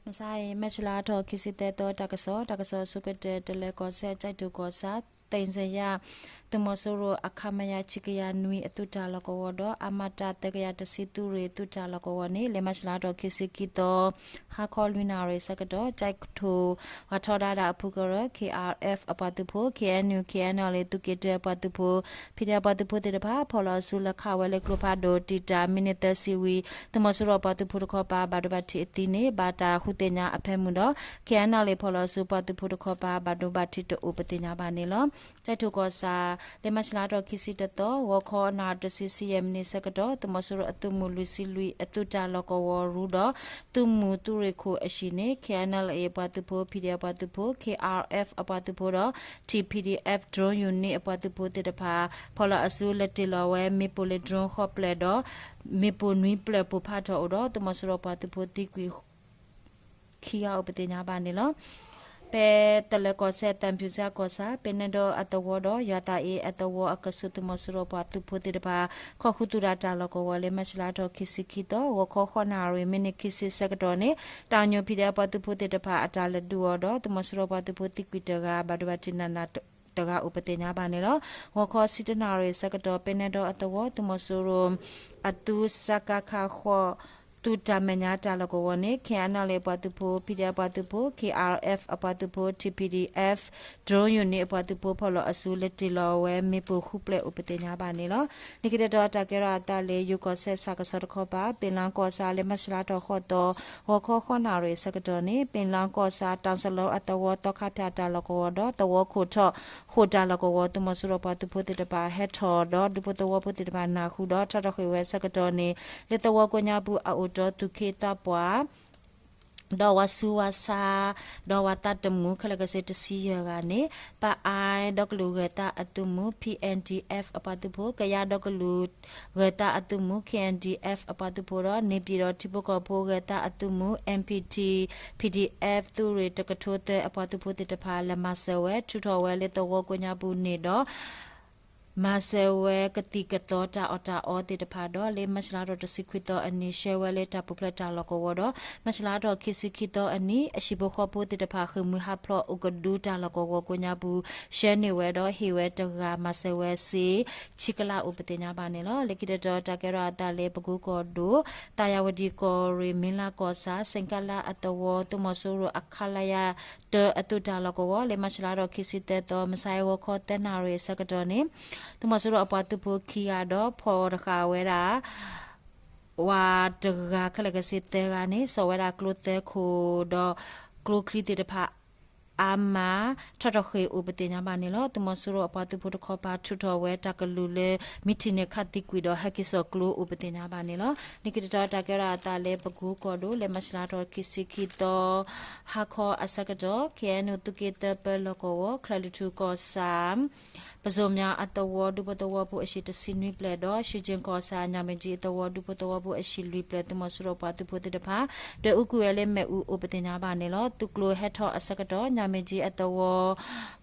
မုၢ်ဆါအံၤ မၢ်ၡလါထီၣ်ခံဆံသၢသီ တၢ်ကစီၣ်, တၢ်ကစီၣ်အဆိကတၢၢ် တလဲၤကီၢ်စဲၣ် ကၠဲးထိၣ်ကီၢ်ဆၣ် သ့ၣ်စယၣ် သုးမီၤစိရိၤ အခမရ ခံကယၤနွံအသုးတၢ်လီၢ်ကဝီၤဒီး အမတၢ်သၢကယၤတဆံသုးရ့ၣ်သုးတၢ်လီၢ်ကဝီၤန့ၣ် လၢမၢ်ၡလါထီၣ်ခံဆံခံသီ ဟါခီလွံၢ်နၣ်ရံၣ်ဆၢကတီၢ် ကၠဲးထိၣ် ပှၤထီဒါတၢ်အဖုကရၢ ခ့ၣ်အၣ်အၣ်အၣ်အၣ် အပှၤသုးဖိ, KNU KNLA သုးက့တၢအပှၤသုးဖိ, PDF အပှၤသုးဖိသ့ၣ်တဖၣ် ဖီၣ်လီၤအစုလၢခးဝဲလၢကျိဖးဒိၣ် တံာ်တာ်မံးနံးသၢဆံဝံၤ သုးမီၤစိရိၤအပှၤသုးဖိတခီပၤ ဘၣ်ဒိဘၣ်ထံးအသံန့ၣ် ဘၣ်တၢ်ဃုသ့ၣ်ညါအဖၢမုၢ်ဒီး KNLA ဖီၣ်လီၤအစုပှၤသုးဖိတခီပၤ ဘၣ်ဒိဘၣ်ထံးတအိၣ်ပသ့ၣ်ညါဘၣ်န့ၣ်လီၤ. ကၠဲးထိၣ်ကီၢ်ဆၣ် လၢမၢ်ၡလါထီၣ်ခံဆံတသီ ဂီၤခီနၣ်ရံၣ်တဆံဆံယဲၢ်မံးနံးဆၢကတီၢ် သုးမီၤစိရိၤအသုးမုၢ်လွံၢ်ဆံလွံၢ်အသုးတၢ်လီၢ်ကဝီၤရူဒီး သုးမုၢ်သုးရ့ၣ်ခိၣ်အဟံၣ်န့ၣ် KNLA အပှၤသုးဖိ, PDF အပှၤသုးဖိ, KRF အပှၤသုးဖိဒီး TPDF drone unit အပှၤသုးဖိသ့ၣ်တဖၣ် ဖီၣ်လီၤအစုလဲၤတ့ၢ်လီၤဝဲ မ့ၣ်ပိၢ်လၢ drone ဃိးဖျၢၣ်ဒီး မ့ၣ်ပိၢ်နွံဖျၢၣ်ပိၢ်ဖးထီၣ်အိၣ်ဒီး သုးမီၤစိရိၤပှၤသုးဖိသံကွံာ် ခံဂၤအိၣ်ပသ့ၣ်ညါဘၣ်န့ၣ်လီၤ. ဖဲတလၢၤကီၢ်စဲၣ် သံဖြူဇရပ်ကီၢ်ဆၣ် ပ့နဲဒီအသဝီဒီး ယွၤသးအ့အသဝီအကဆူး သုးမီၤစိရိၤပှၤသုးဖိသ့ၣ်တဖၣ် ခီၣ်ဃုသူၣ်တၢ်တၢ်လီၢ်ကဝီၤလၢ မၢ်ၡလါထီၣ်ခံဆံခံသီ ဂီၤခီဃိးနၣ်ရံၣ် မံးနံးခံဆံဆၢကတီၢ်န့ၣ် တၢ်ညိၣ် PDF အပှၤသုးဖိသ့ၣ်တဖၣ်အတၢ်လဲၤဒုးအီၤဒီး သုးမီၤစိရိၤပှၤသုးဖိသံကွံာ်တဂၤ ဘၣ်ဒိဘၣ်ထံးနးနးတဂၤအိၣ်ပသ့ၣ်ညါဘၣ်န့ၣ်လီၤ. ဂီၤခီဆံတၢနၣ်ရံၣ်ဆၢကတီၢ် ပ့နဲဒီအသဝီ သုးမီၤစိရိၤ အသုးစကခ ဃိး သုးတၢ်မဲာ်ညါတၢ်လီၢ်ကဝီၤန့ၣ် KNLA အပှၤသုးဖိ, PDF အပှၤသုးဖိ, KRF အပှၤသုးဖိ, TPDF drone unit အပှၤသုးဖိ ဖီၣ်လီၤအစုလဲၤတ့ၢ်လီၤဝဲ မ့ၣ်ပိၢ်ဃုဖျၢၣ်အိၣ်ပသ့ၣ်ညါဘၣ်န့ၣ်လီၤ. လၢခံတတီၤတၢ်ကဲထီၣ်အသးလၢ ယိၤကီၢ်စဲၣ်ဆၣ်ကဆီတခီပၤ ပ့ၤလါကီၢ်ဆၣ် လၢမၢ်ၡလါထီၣ်ဃိးသီ ဂီၤခီဃိးနၣ်ရံၣ်ဆၢကတီၢ်န့ၣ် ပ့ၤလါကီၢ်ဆၣ် တၢ်စလီအသဝီသီခါဖၠၣ်တၢ်လီၢ်ကဝီၤဒီး သဝီခိၣ်ထီၣ် ဃိၣ်တၢ်လီၢ်ကဝီၤ သုးမီၤစိရိၤပှၤသုးဖိသ့ၣ်တဖၣ်ဟဲထီၣ်ဒီး ဒူဖိသဝီဖိသ့ၣ်တဖၣ်နၢ်ဟူဒီး ထီၣ်ထီၣ်ဃ့ၢ်ဝဲဆၢကတီၢ်န့ၣ် လၢသဝီကိးညါပူၤအအိၣ်တီသူၣ်က့သးပှၢ် ဒီးဝၤဆူးဝၤဆါ ဒီးဝၤသးတမုာ် ခဲလၢာ်ကဆ့တဆံယဲၢ်ဂၤန့ၣ် ပအါဒီကလုာ်ဂၢၤသးအသုးမုၢ် PNDF အပှၤသုးဖိ, ကယါဒီကလုာ် ဂၢၤသးအသုးမုၢ် KNDF အပှၤသုးဖိဒီး န့ၣ်ပၠံၣ်ဒီးထံဖိကီၢ်ဖိဂၢၤသးအသုးမုၢ် MPT PDF သုးရ့ၣ်တကထိသၢအပှၤသုးဖိသ့ၣ်တဖၣ် လဲၤမၤစၢၤဝဲ ထုးထီၣ်ဝဲလၢသဝီကိးညါပူၤန့ၣ်ဒီး မၤစၢၤဝဲကသံၣ်ကသီတၢ်အီၣ်တၢ်အီသ့ၣ်တဖၣ်ဒီး လၢမၢ်ၡလါထီၣ်တဆံခွံသီအနံၤ ဆှၢဝဲလၢတၢ်ပူၤဖျဲးတၢ်လီၢ်ကဝီၤဒီး မၢ်ၡလါထီၣ်ခံဆံခံသီအနံၤ အဟံၣ်ဖိဃီဖိသ့ၣ်တဖၣ် ဃ့ၢ်မှံဟးဖျိးအိၣ်ကဒုတၢ်လီၢ်ကဝီၤကိးညါပူၤ ဆှၢန့ၢ်ဝဲဒီးဟ့ၣ်ဝဲတဂၤ မၤစၢၤဝဲစ့ ဆံကလးအိၣ်ပသ့ၣ်ညါဘၣ်န့ၣ်လီၤ. လၢခံတတီၤတၢ်ကဲထီၣ်အသးလၢ ပကူကီၢ်ဒိၣ် သးယၤဝတံၣ်ကီၢ်ရ့ၣ် မ့လါကီၢ်ဆၣ် စ့ၣ်ကလါအသဝီ သုးမီၤစိရိၤအ ခလရ တၢအသုးတၢ်လီၢ်ကဝီၤ လၢမၢ်ၡလါထီၣ်ခံဆံသၢသီ မုၢ်ဆါအံၤဂီၤခီသၢနၣ်ရံၣ်အဆၢကတီၢ်န့ၣ် သုးမီၤစိရိၤအပှၤသုးဖိခံဂၤဒီး ဖီၣ်တဃာ်ဝဲဒၣ် ဝၤတဂၤ ခဲလၢာ်ကဆ့သၢဂၤန့ၣ် စိာ်ဝဲဒၣ်ကျိသၢခိၣ်ဒီး ကျိချံသ့ၣ်တဖၣ် အါမး ထီၣ်ထီၣ်ဃ့ၢ်အိၣ်ပသ့ၣ်ညါဘၣ်န့ၣ်လီၤ. သုးမီၤစိရိၤအပှၤသုးဖိတခီပၤ ထုးထီၣ်ဝဲတၢ်ကလုၢ်လၢ မ့ၢ်ထံၣ်န့ၢ်ခးသံကွံာ်ဒီး ဟဲက့ၤစိာ်ကျိအိၣ်ပသ့ၣ်ညါဘၣ်န့ၣ်လီၤ. လၢခံတတီၤတၢ်ကဲထီၣ်အသးလၢ ပကူကီၢ်ဒိၣ် လၢမၢ်ၡလါထီၣ်ခံဆံခံသီ ဟါခီအဆၢကတီၢ် ခ့ၣ်အဲၣ်ယူၣ် သုးက့သၢပၢလီၢ်ကဝီၤ ချၢၣ်လွံၢ်ထူၣ်ကီၢ်ဆၣ် ပစိာ်မၠၣ်အသဝီ ဒူဖိသဝီဖိအဟံၣ်တဆံနွံဖျၢၣ်ဒီး ရှုၣ်ကၠ့ၣ်ကီၢ်ဆၣ် ညၣ်မ့ၢ်ကၠံအသဝီ ဒူဖိသဝီဖိအဟံၣ်လွံၢ်ဖျၢၣ် သုးမီၤစိရိၤပှၤသုးဖိသ့ၣ်တဖၣ် ဒွဲၣ်အူကွံာ်ဝဲလၢမ့ၣ်အူအိၣ်ပသ့ၣ်ညါဘၣ်န့ၣ်လီၤ. သုးကျိၤဟဲထီၣ်အဆၢကတီၢ် ညၣ်မ့ၢ်ကၠံအသဝီ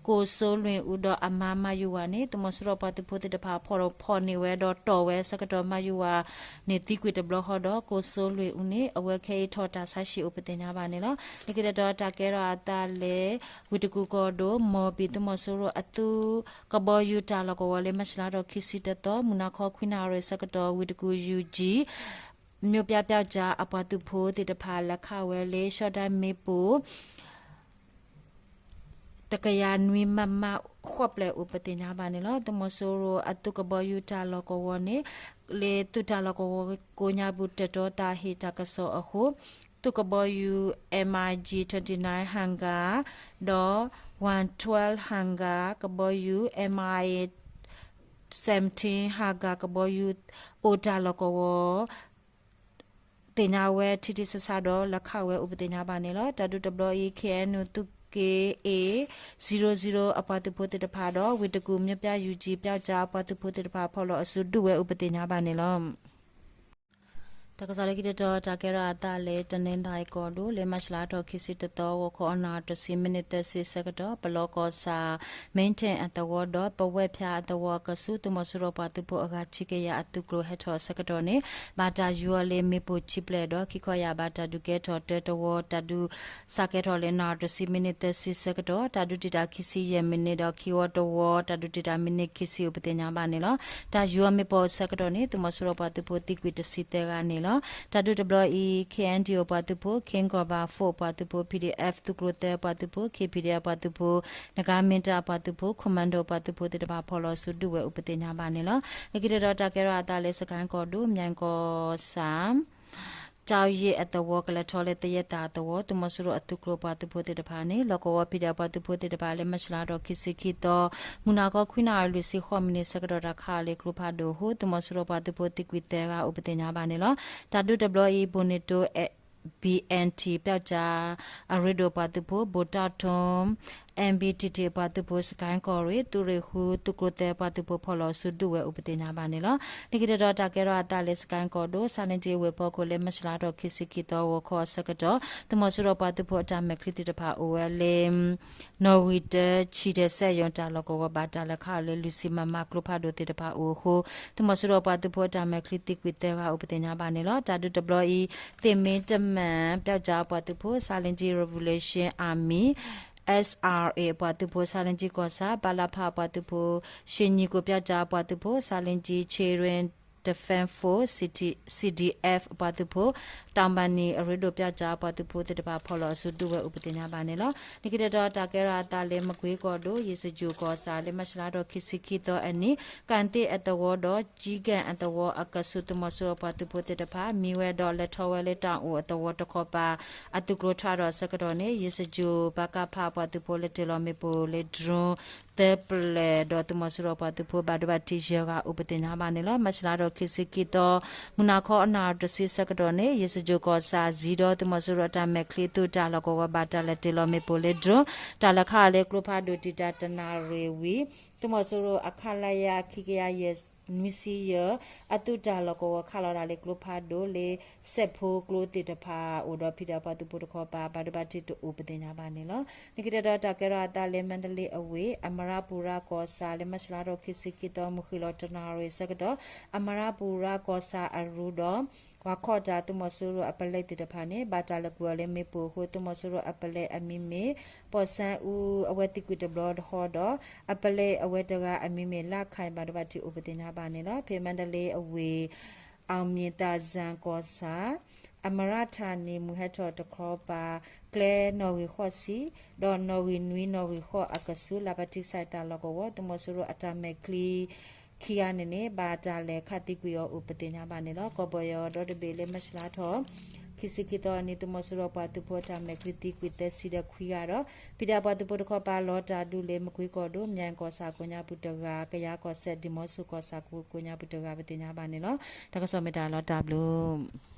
ကိၣ်စိလွံၢ်အူဒီးအမါမၤယုၤဝၤန့ၣ် သုးမီၤစိရိၤပှၤသုးဖိသ့ၣ်တဖၣ် ဖီၣ်ဖီၣ်န့ၢ်ဝဲဒီးတီၢ်ဝဲအဆၢကတီၢ် မၤယုၤဝၤန့ၣ်သံကွံာ်တဘျီဃီဒီး ကိၣ်စိလွံၢ်အူန့ၣ် အဝဲခဲအံၤထီၣ်တၢ်ဆါဟံၣ်အိၣ်ပသ့ၣ်ညါဘၣ်န့ၣ်လီၤ. လၢခံတတီၤတၢ်ကဲထီၣ်အသးလၢ ဝ့ၢ်တကူၣ်ကီၢ်ဒိၣ် မီၢ်ဘံၣ် သုးမီၤစိရိၤအသုးကဘီယူၤတၢ်လီၢ်ကဝီၤလၢ မၢ်ၡလါထီၣ်ခံဆံတသီ မုၢ်နၤခီခွံနၣ်ရံၣ်ဆၢကတီၢ် ဝ့ၢ်တကူၣ် ယူၣ်ကၠံ မြို့ပြပျောက်ကျား အပှၤသုးဖိသ့ၣ်တဖၣ် လဲၤခးဝဲလၢ ရှီၣ်ဒၣ်မ့ၣ်ပိၢ် တကယၤနွံ မမ ဃိးဖျၢၣ်အိၣ်ပသ့ၣ်ညါဘၣ်န့ၣ်လီၤ. သုးမီၤစိရိၤအသုးကဘီယူၤတၢ်လီၢ်ကဝီၤန့ၣ် လၢသုးတၢ်လီၢ်ကဝီၤကိးညါပူၤ တၢၣ်တီတၢ်ဟ့ၣ်တၢ်ကစီၣ်အဃိ သုးကဘီယူၤ MiG twenty-nine Hangar ဒီး one twelve Hangar ကဘီယူၤ Mi seventeen Hangar ကဘီယူၤ အိၣ်တၢ်လီၢ်ကဝီၤ သ့ၣ်ညါဝဲထံထံဆးဆးဒီး လဲၤခးဝဲအိၣ်ပသ့ၣ်ညါဘၣ်န့ၣ်လီၤ. တၢ်ဒုးတဘျီအံၤ ခ့ၣ်အဲၣ်ယူၣ် သုးက့ A zero zero အပှၤသုးဖိသ့ၣ်တဖၣ်ဒီး ဝ့ၢ်တကူၣ် မြို့ပြ ယူၣ်ကၠံ ပျောက်ကျား အပှၤသုးဖိသ့ၣ်တဖၣ် ဖီၣ်လီၤအစုဒုးဝဲအိၣ်ပသ့ၣ်ညါဘၣ်န့ၣ်လီၤ. တၢ်ကစီၣ်လၢခံတတီၤ တၢ်ကဲထီၣ်အသးလၢ တနီသရံၣ်ကီၢ်ဒိၣ် လၢမၢ်ၡလါထီၣ်ခံဆံတသီ ဂီၤခီအနၣ်ရံၣ်တဆံ မံးနံးသၢဆံဆၢကတီၢ် ပလီကီၢ်ဆၣ် မ့ထ့ၣ်အသဝီဒီး ပဝဲၢ်ဖၠးအသဝီအကဆူး သုးမီၤစိရိၤပှၤသုးဖိအဂၤ ဆံကယၤအသုးကျိၤဟဲထီၣ်အဆၢကတီၢ်န့ၣ် ဘၣ်တၢ်ယူၤအီၤလၢမ့ၣ်ပိၢ်ခံဖျၢၣ်ဒီး ခံခီယာ်ဘၣ်တၢ်ဒုးကဲထီၣ်တၢတဝီ တၢ်ဒုးစးကဲထီၣ်လၢနၣ်ရံၣ်တဆံ မံးနံးသၢဆံဆၢကတီၢ် တၢ်ဒုးတံာ်တာ်ခံဆံယဲၢ်မံးနံးဒီး ခံဝီတဝီ တၢ်ဒုးတံာ်တာ်မံးနံးခံဆံအိၣ်ပသ့ၣ်ညါဘၣ်န့ၣ်လီၤ. တၢ်ယူၤအီၤမ့ၣ်ပိၢ်အဆၢကတီၢ်န့ၣ် သုးမီၤစိရိၤပှၤသုးဖိသံကွံာ်တဆံသၢဂၤန့ၣ်လီၤ. တၢ်ဒုးတဘျီအံၤ ခ့ၣ်အဲၣ်ဒံၣ်အိၣ်ပှၤသုးဖိ ခ့ၣ်ကီၢ်ဘၣ် four ပှၤသုးဖိ ပီၣ်ဒီအ့ၣ် သုးကျိၤသၢပှၤသုးဖိ ခ့ၣ်ပီၣ်ဒီအ့ၣ်ပှၤသုးဖိ နကါမ့ၣ်တၢ်ပှၤသုးဖိ commando ပှၤသုးဖိသ့ၣ်တဖၣ်ဖီၣ်လီၤဆူဒုးဝဲအိၣ်ပသ့ၣ်ညါဘၣ်န့ၣ်လီၤ. လၢခံတတီၤတၢ်ကဲထီၣ်အသးလၢ စကဲၣ်ကီၢ်ဒိၣ် မၠဲၣ်ကီၢ်ဆၣ် ကၠီယ့ၣ်အသဝီ ကလဲၤထီၣ်လၢသယဲၢ်သၣ်အသဝီ သုးမီၤစိရိၤအသုးကျိၤပှၤသုးဖိသ့ၣ်တဖၣ်န့ၣ် လီၢ်ကဝီၤ ပီၣ်ဒီအ့ၣ်ပှၤသုးဖိသ့ၣ်တဖၣ်လၢ မၢ်ၡလါထီၣ်ခံဆံခံသီ မုၢ်နၤခီခွံနၣ်ရံၣ်လွံၢ်ဆံဃိးမံးနံးဆၢကတီၢ် တၢ်ခးအီၤလၢကျိဖးဒိၣ်အဃိ သုးမီၤစိရိၤပှၤသုးဖိသံကွံာ်သၢဂၤအိၣ်ပသ့ၣ်ညါဘၣ်န့ၣ်လီၤ. တၢ်ဒုးတဘျီအံၤ ဘိၣ်နံၣ်တိ ဘီၣ်အၣ်ထံၣ် ပၠီၣ်ကၠၣ်အရ့ဒိၣ်ပှၤသုးဖိ ဘိၣ်တၣ်ထိၣ် အမ်ဘံၣ်ထံၣ်ထံၣ်ပှၤသုးဖိ စကဲၣ်ကီၢ်ရ့ၣ် သုးရ့ၣ်ဃု သုးကျိၤသၢပှၤသုးဖိဖီၣ်လီၤဆူဒုးဝဲအိၣ်ပသ့ၣ်ညါဘၣ်န့ၣ်လီၤ. လၢခံတတီၤတၢ်ကဲထီၣ်အသးလၢ စကဲၣ်ကီၢ်ဒိၣ် ဆါလ့ကၠံအဝ့ၢ်ဖီခိၣ်လၢ မၢ်ၡလါထီၣ်ခံဆံခံသီ ဂီၤခီအဆၢကတီၢ် သုးမီၤစိရိၤပှၤသုးဖိအတၢ်မဲာ်ချံသ့ၣ်တဖၣ်အိၣ်ဝဲလၢ နီၣ်ဂံၢ်တၢ ဆံၣ်တဲာ်စဲးယိၣ်တၢ်လီၢ်ကဝီၤ ဘၣ်တၢ်လဲၤခးအီၤလၢ လွံၢ်ဆံ မမ ကျိဖးဒိၣ်သ့ၣ်တဖၣ်အိၣ်အဃိ သုးမီၤစိရိၤပှၤသုးဖိအတၢ်မဲာ်ချံသံကွံာ်သၢဂၤအိၣ် ပသ့ၣ်ညါဘၣ်န့ၣ်လီၤ. တၢ်ဒုးတဘျီအံၤ သ့ၣ်မ့တမၣ် ပၠီၣ်ကၠၣ်ပှၤသုးဖိ ဆါလ့ကၠံ Revolution Army SRA အပှၤသုးဖိ ဆါလ့ကၠံကီၢ်ဆၣ် ပလဖ အပှၤသုးဖိ ရှ့ၣ်နံၣ်ကိၣ်ပၠီၣ်ကၠၣ်အပှၤသုးဖိ ဆါလ့ကၠံ Karen Defence Force CDF အပှၤသုးဖိ တၢ်ဘၣ်နံၣ်အရ့ဒိၣ်ပၠီၣ်ကၠၣ်အပှၤသုးဖိသ့ၣ်တဖၣ် ဖီၣ်လီၤအဆူဒုးဝဲအိၣ်ပသ့ၣ်ညါဘၣ်န့ၣ်လီၤ. လၢခံတတီၤတၢ်ကဲထီၣ်အသးလၢ မကွ့ကီၢ်ဒိၣ် ယ့ၣ်စကြိၣ်ကီၢ်ဆၣ်လၢ မၢ်ၡလါထီၣ်ခံဆံခံသီအနံၤ ကၣ်သ့ၣ်အသဝီဒီး ကၠံကၣ်အသဝီအကဆူး သုးမီၤစိရိၤပှၤသုးဖိသ့ၣ်တဖၣ် မံဝဲဒီးလဲၤထီၣ်ဝဲလၢတၢ်အိၣ်အသဝီတခီပၤ အသုးကျိၤထးထီၣ်အဆၢကတီၢ်န့ၣ် ယ့ၣ်စကြိၣ် ပကဖ အပှၤသုးဖိလၢတ့ၢ်လီၤမ့ၣ်ပိၢ်လၢ drone သၢဖျၢၣ်ဒီး သုးမီၤစိရိၤပှၤသုးဖိဘၣ်ဒိဘၣ်ထံးယဲၢ်ဂၤအိၣ်ပသ့ၣ်ညါဘၣ်န့ၣ်လီၤ. မၢ်ၡလါထီၣ်ခံဆံခံသီ မုၢ်နၤခီအနၣ်ရံၣ်တဆံဆၢကတီၢ်န့ၣ် ယ့ၣ်စကြိၣ်ကီၢ်ဆၣ် စံဒီး သုးမီၤစိရိၤအတၢ်မဲာ်ချံအသုးတၢ်လီၢ်ကဝီၤ ဘၣ်တၢ်လဲၤတ့ၢ်လီၤမ့ၣ်ပိၢ်လၢ drone တၢ်လဲၤခးအီၤလၢကျိဖးဒိၣ်တံာ်တာ်တနၣ်ရံၣ်ဝံၤ သုးမီၤစိရိၤအ ခလရ ခံကယၤယဲၢ်နွံဆံယဲၢ် အသုးတၢ်လီၢ်ကဝီၤ ခးလီၤတၢ်လၢကျိဖးဒိၣ်လၢ စဲးဖိကျိသ့ၣ်တဖၣ်အိၣ်ဒီး ဖံးဒဲးပှၤသုးဖိတခီပၤ ဘၣ်ဒိဘၣ်ထံးတအိၣ်ပသ့ၣ်ညါဘၣ်န့ၣ်လီၤ. လၢခံတတီၤတၢ်ကဲထီၣ်အသးလၢ မါဒလ့အဝ့ၢ် အမရပူၤရကီၢ်ဆၣ်လၢ မၢ်ၡလါထီၣ်ခံဆံခံသီ မုၢ်ဃ့ၢ်လီၤတနၣ်ရံၣ်ဆၢကတီၢ် အမရပူၤရကီၢ်ဆၣ်အရူဒီး ပှၤခီၣ်တၢ် သုးမီၤစိရိၤအပလဲသ့ၣ်တဖၣ်န့ၣ် ဘၣ်တၢ်လဲၤကွံာ်အီၤလၢမ့ၣ်ပိၢ်အဃိ သုးမီၤစိရိၤအပလဲအမံၤမ့ၢ် ပီၣ်စဲအူ အဝဲသံကွံာ်တဘျီတဃီဒီး အပလဲအဝဲတဂၤအမံၤမ့ၢ် လါခၢၣ် ဘၣ်ဒိဘၣ်ထံးအိၣ်ပသ့ၣ်ညါဘၣ်န့ၣ်လီၤ. ဖဲမါဒလ့အဝ့ၢ် အမ့ၢ်သးစၢ်ကီၢ်ဆၣ် အမရဌာနံ မုၢ်ဟဲထီၣ်တခီပၤ ကျဲနီၣ်ဂံၢ်ဃိးဆံ ဒီးနီၣ်ဂံၢ်နွံနီၣ်ဂံၢ်ဃိးအကဆူး လၢပထံစဲးတၢ်လီၢ်ကဝီၤ သုးမီၤစိရိၤအတၢ်မဲာ်ချံ ခံဂၤန့ၣ်န့ၣ် ဘၣ်တၢ်လဲၤခးသံကွံာ်အီၤအိၣ်ပသ့ၣ်ညါဘၣ်န့ၣ်လီၤ. ကီၢ်ပယီၤဒီတဘ့ၣ်လၢ မၢ်ၡလါထီၣ် ခံဆံခံသီအနံၤ သုးမီၤစိရိၤပှၤသုးဖိအတၢ်မဲာ်ချံသံကွံာ်သၢဆံဒီးခွံဂၤဒီး ဖံးဒဲးပှၤသုးဖိတခီပၤလီၤတၢ်ဒုးလၢ မကွ့ကီၢ်ဒိၣ် မၠဲၣ်ကီၢ်ဆၣ်ကိးညါပူၤတဂၤ ကယၤကီၢ်စဲၣ် ဒံၣ်မီၣ်စိၣ်ကီၢ်ဆၣ်ကိးညါပူၤတဂၤ ပသ့ၣ်ညါဘၣ်န့ၣ်လီၤ. တၢ်ကစီၣ်မ့ၢ်တၢ်လီၤတၢ်ဘျုး